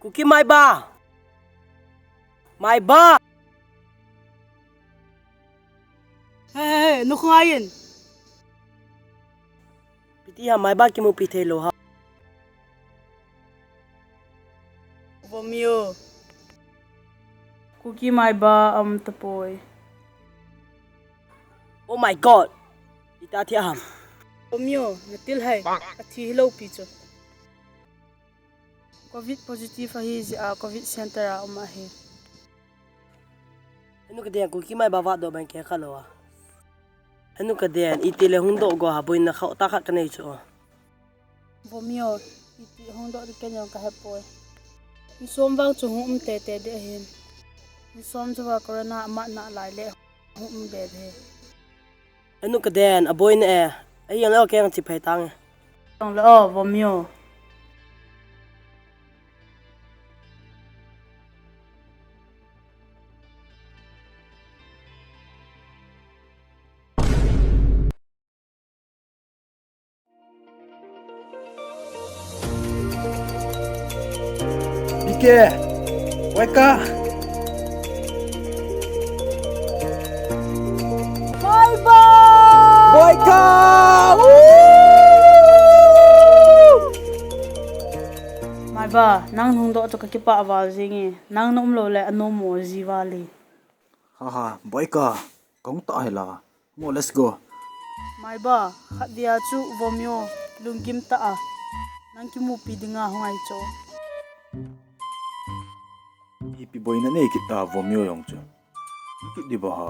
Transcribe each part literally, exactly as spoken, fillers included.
Kuki Maiba! Maiba! Hey, hey, hey, nakhung a in. Piti ha Maiba kimupi thei lou ha. Vomio. Kuki Maiba aum tapoi. Oh my God. Ita thi ham. Vomio, natil hai. Athi hilou pi chu. Covid positive ahi jeh a, Covid center a um ahi. Henu kaden Kuki Maiba vahdoh bang kei kha lou a. Henu kaden, iti le hung doh go ha, boina khauh tah khat kanei chu. Vomio, iti hung doh di ken jong kahe poi. Ni som vang chu hung um tete di ahin. Ni som chu va corona amat nalai le hung um be di. Anu kaden, aboina e. Ahi ang le o keng chi phai tang e. Tong le o, Vomio. Bike! Boika! Maiba! Boika! Woo! Maiba, nang hung doh chu kakipah val jing e. Nang na um lou le anom mo ji val e. Haha, Boika, kong ta hela. Mo, let's go. Maiba, khat dia chu Vomio, lunggim ta a. Nang kimupi dinga hung ai cho. Ipi boina nei kita Vomio jong chu. Kit di ba ha.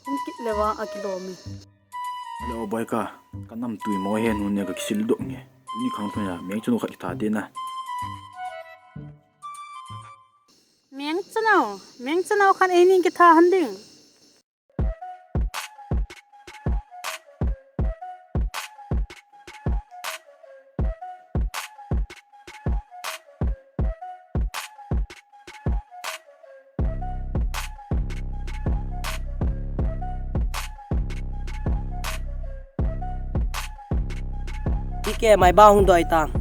Hung kit le vang akilom e. Hello, Boika. Ka namtui mo he nun ne ka kisil doh nge. Ni khang thun ya, meng chunu khat kitha te na. Meng chunu, meng chunu khat eini kitha han ding. Ike, Maiba hung doh tai.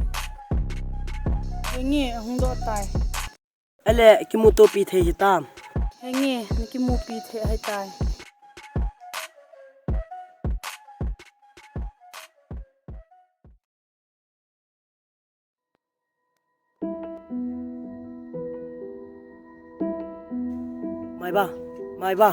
Henge, hung doh tai. Ale, kimutopi thei hitam. Henge, na kimupi thei ahitai. Maiba, Maiba.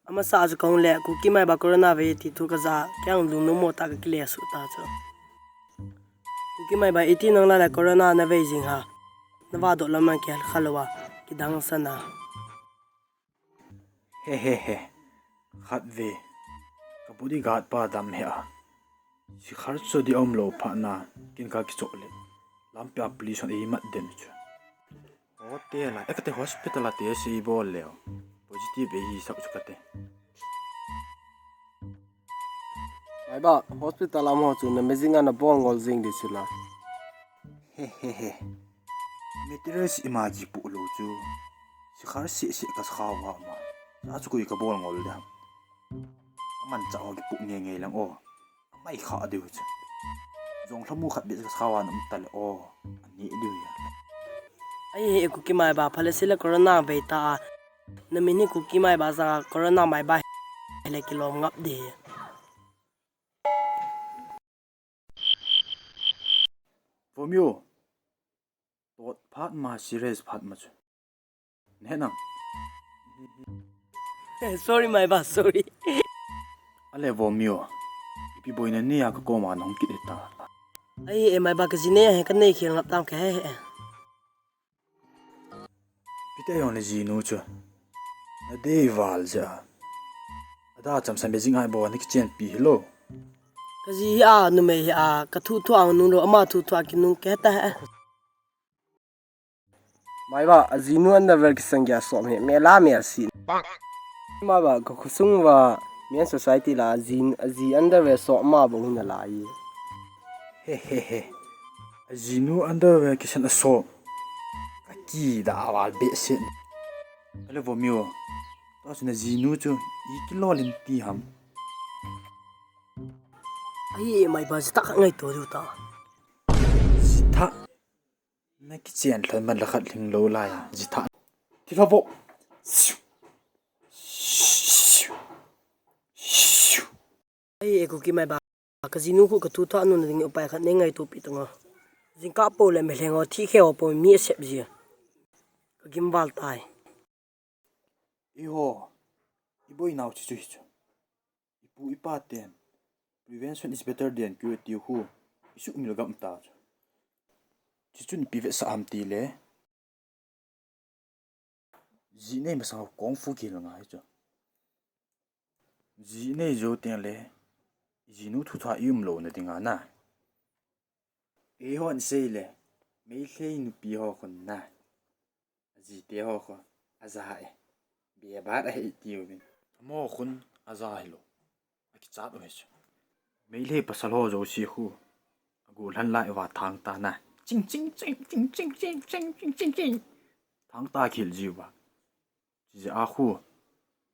Amasa a chu kahung le, Kuki Maiba corona vei ti thu kaja, kei jong lungnom mo tah a kakile suh ta chu. Kuki Maiba, iti nang la le corona navei jing ham. Navahdoh lam a kihal kha lou a, kidang sa na. He he he. Khatvei. Ka bodyguard pa dam he a. Sikhar chu di aum lou phat na, kin ka kichoh le. Lampi a police hon eimat den chu. Hotel a, e kate hospital a test eibol leu. Positive eihisah chu kate. Maiba, hospital a mo chu na mejing a nabol ngol jing di chu la. He he he. Materials ima kipoh lou chu. Sikhar seh seh ka sakha uva ma. Sa chu koi kabol ngol di ham. Amanchah ho kipoh nge nge lang o. Amai kha diu chu. Jong lhamu khat beh ka sakha uva na um ta le o. Ani diu ya. Ai he Kuki Maiba, phale sile corona vei ta a. Na min hi Kuki Maiba sanga corona Maiba hele kilom ngap di. Vomio. Tot phat ma serious phat ma chu. Ne nang. Sorry, Maiba, sorry. Ale Vomio. Ipi Iboina ni a ka koma nahung kit hita. Ai, e mai ba ka ji nei a he ka nei khel ngap tam ka he he. Pite jong le jinu chu. Na dei val ja. Ada cham sam be jing ai bo na kichen pi hilo. Ka ji hi a numei hi a ka thu thu ang nung lo ama thu thu a kinung ke ta he. Mai ba, a jinu underwear kisan gei a som hi, mel a mel si. Mai ba, ka khosung uva, men society la, a ji, a ji underwear som ma bang hin a lai. He, he, he. A jinu underwear kisan a som. Ka kida a val behseh. Ale vo miu. Tua chu na jinu chu, i kilolin ti ham. Ai, mai ba, jitha kha ngaito diu ta. Jitha. Na kichen lhon man la khat lhing lo lai, jitha. Thilha vo. Ai, e Kuki mai ba. Ka jinu khu ka thu thu a nung na ding upai khat nei ngaito pi tang o. Jingkah po le meilhei ho thi khe ho po mi a sep ji. Ka gim val tai. Eiho, i boinau chu chu hi chu. I pu i pa ten, "Prevention is better than cure," tiu khu, i sumil gam ta chu. Chuchun ipi vetsah ham ti le, ji nei masang kung fu kihil ngai chu. Ji nei jou teng le, jinu thu thu a i um lou na ding a na. Eihon sei le, Meitei nupi ho khun na. A jite ho khu, a ja e. Be bat a hei tiu vin. Amaho khun, a ja hilou. A kichat u hi chu. Meitei pasal ho jouse khu. A gollhan lai uva thangta na. Ching, ching, ching. Thangta kihil jiu va. Chijeh a khu.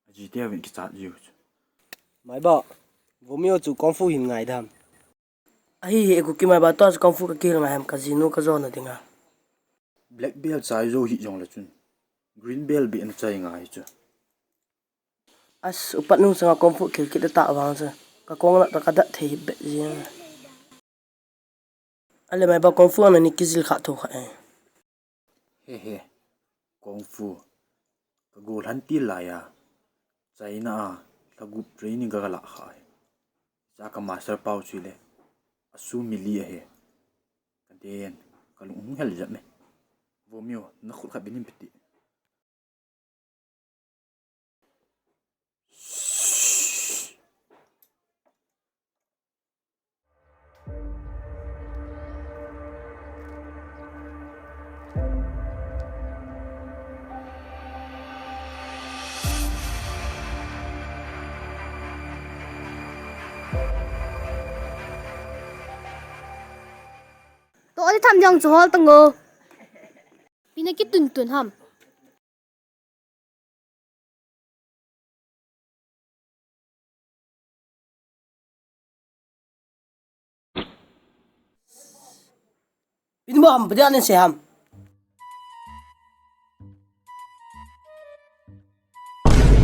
A jite uvin kichat jiu chu. Mai ba. Vo miu chu kung fu hin ngai dam. Ahi hi, e Kuki mai ba, tua chu kung fu ka kihil ngai ham, ka jinu ka jona dinga. Black belt chai jou hi jong le chun. Green belt beh na chai ngai chu. As, upat nung sanga kung fu kihil kit ta vang chu. Ka kong na ta ka dat thei bet jing. Ale mai ba kung fu ana ni kijil kha tho kha e. He he, kung fu. Ka gollhan til lai a. China a, lha gup training ka la kha e. Cha ka master pau chu le. A sum mi li a he. Ka den, ka lung hung hel jat me. Vo miu, na khut khat binin piti. To ni tham jong chu hol tang o. Pi na kitun tun ham. Pi na mo ham, pi na se ham.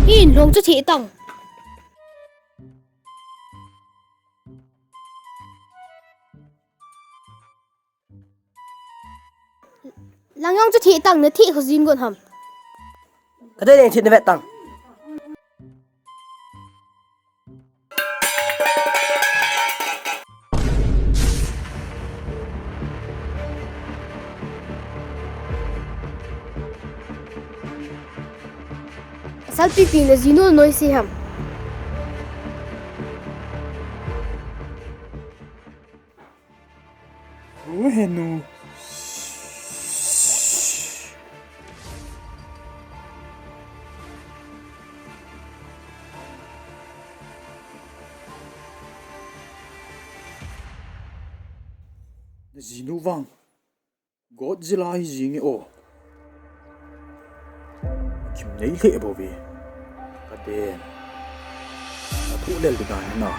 Hin long chu thi tang. Lang jong chu thi tang, na thi kho jin gon ham. Ka dei dei thi na vet tang. Salpi pi na jinu noi si ham. Vo henu. Na jinu vang. Godzilla hi jing e o. Kim nei le bo ve. Ka den. A thu lel di dan na.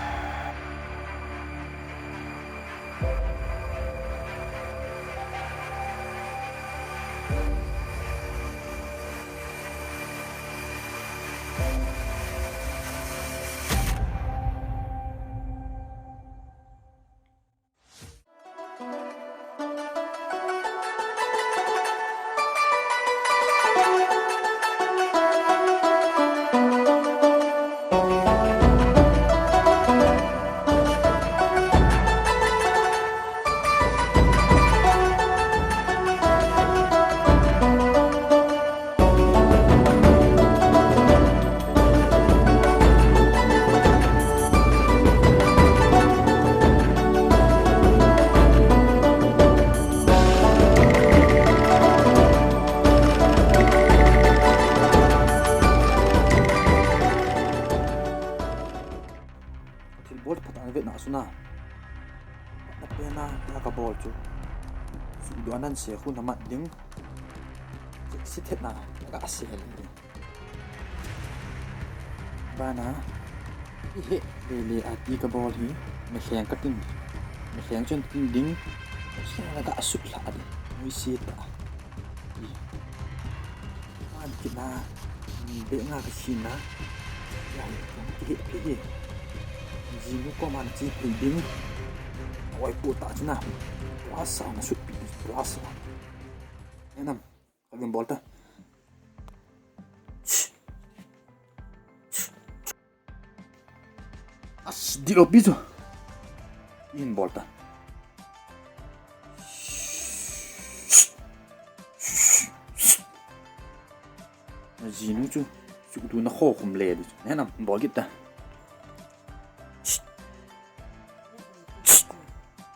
Na, na kabol chu. Suhdoh nan se khu na mat ding. Chek si thet na, na ka se le. Bana, i he le le a ti kabol hi, na hleng ka tin. Na hleng chun tin ding. Na hleng na ka sut hla ding. Mui si ta. I. Man kit na, be nga ka sin na. Ya, ki he phe he. Jinu koma na chi phe ding. Oi pu ta chi na. Tua sa na sut pi, tua sa. Enam, ka vin bol ta. As, dilo pi chu. In bol ta. Na jinu chu, chu tu na kho khum le di. Nena, bol kit ta.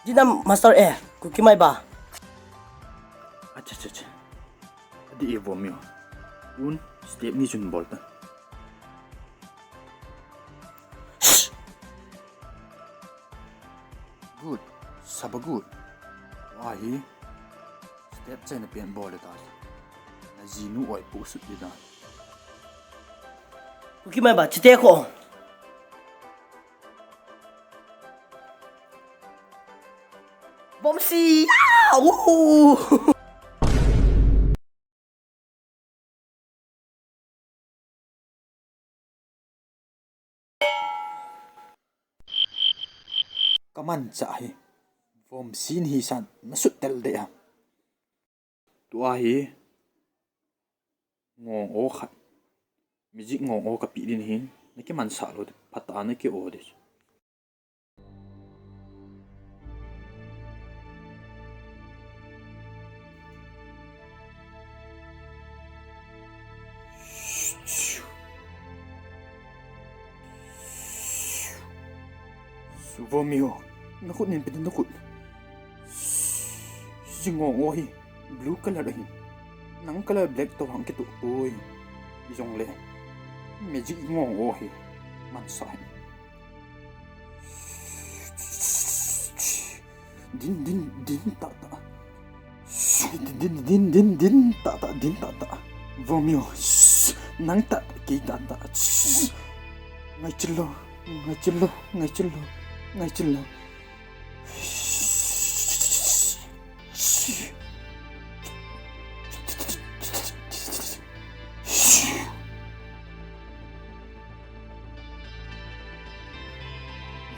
Dinam master eh, Kuki Mai ba. Acha, acha, acha. Adi e Vomio. Un step ni chun bol ta. Good. Saba good. Ahi. Step chai na pen bol ta. Na jinu oi pu sut di ta. Kuki Mai ba, chite ko. Bomsi! Ah! Woohoo! Kaman cha hi. Vomsi hi san na sut tel de ha. Tua hi ngong o khat. Music ngong o ka pi din hin. Na ki man sa lo de. Phat a na ki o de. Vomio, na khut nin pin na khut. Jingong o hi blue color ahi. Nang color black to hang kitu. Oi. Jong le. Magic ngong o hi. Man sa hi. Din, din, din, ta, ta. Din, din, din, din, din, ta, ta, din, ta, ta. Vomio. Nang ta, ta, kei ta, ta. Ngai chilo, ngai chilo, ngai chilo, ngai chilo.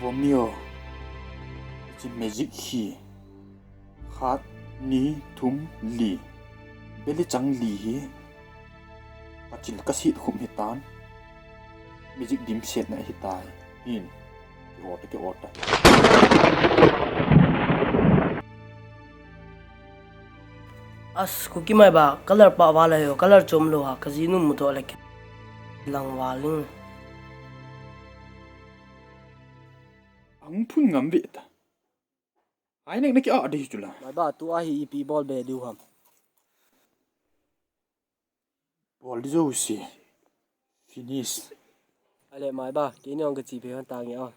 Vomio. Chi magic hi. Khat, ni, thum, li. Beli chang li hi. Ka chil ka sit khum hi tan. Magic dim set na hi tai. Hin. Ki ota, ki ota. As, Kuki Mai ba, color pa vala yo, color chom lo ha, ka jinu mu to le ke. Lang valing. Ang phun ngam ve ta. Ai nek na ki a de chu la. Mai ba, tua hi ipi bol be diu ham. Bol di jo si. Finish. Ale mai ba, kei ni ong ka chi pe han ta nge a.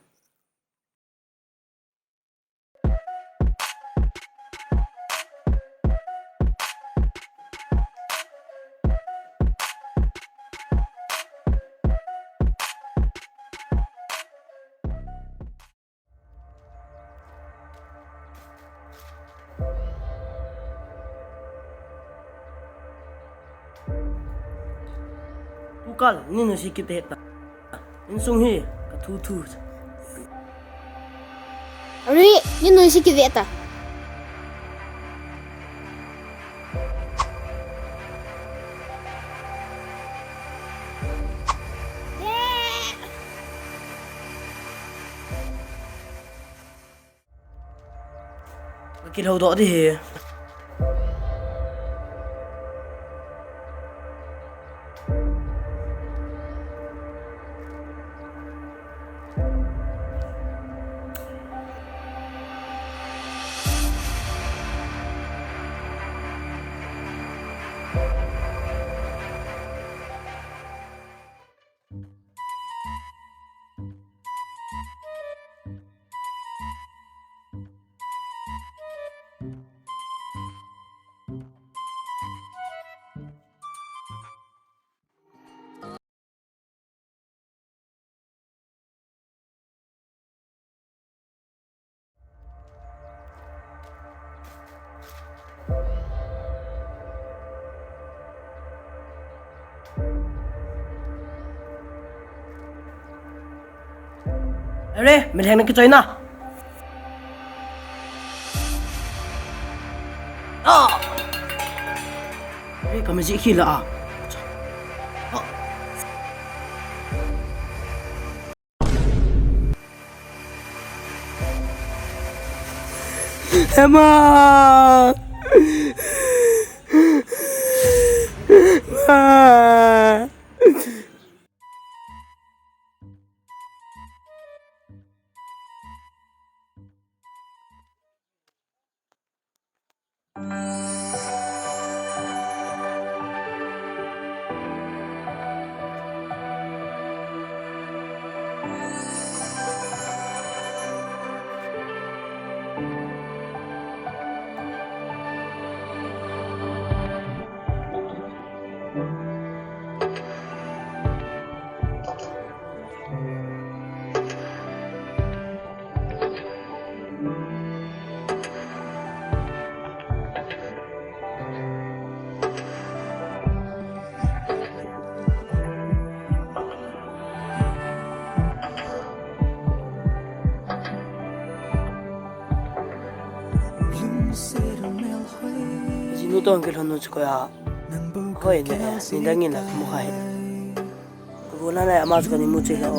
Tukal, ni nusi kit heta. Insung hi, ka thu thu. Ari, ni nusi kit heta. Ka kilhou doh di hi. Are, melheng na kichoi na. Ah! Are, ka mejih khi la a. Ah! Ema! Ma! Jinu toh kilhon nu chu koi a. Hoi ne, nidang in la kamu kha hi. Kagu na le ama chu kani mu chu hi o.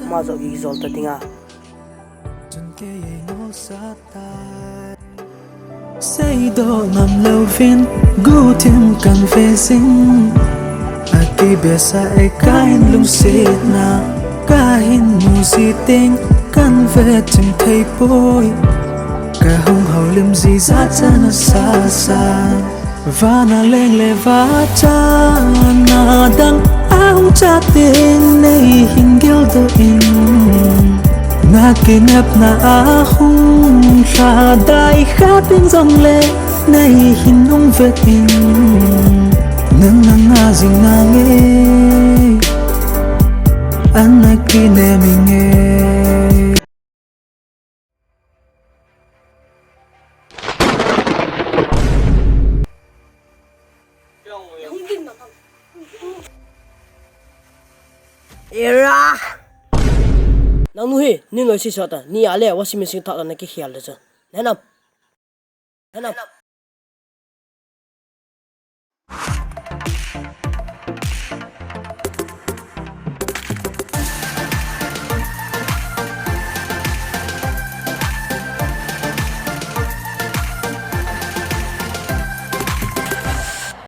Ama chu kijol ta dinga. Seidoh ngam louvin guhthim kan ve jing. Akibesa e kahin lungsetna, kahin mu ji teng kan ve thim thei poi. Kahung houlim ji jat cha nasa sa. Vana leng le vachana dang ahung cha teng nei hin geldoh in. Na kinepna ahung lha dai kha teng jongle nei hin nung vet in. Nang na nga jing nange, ana kinem inge. Era! Nangnu hi, ni loi si sota, ni ale washing machine thah na kikhel le chu. Nenam. Nenam.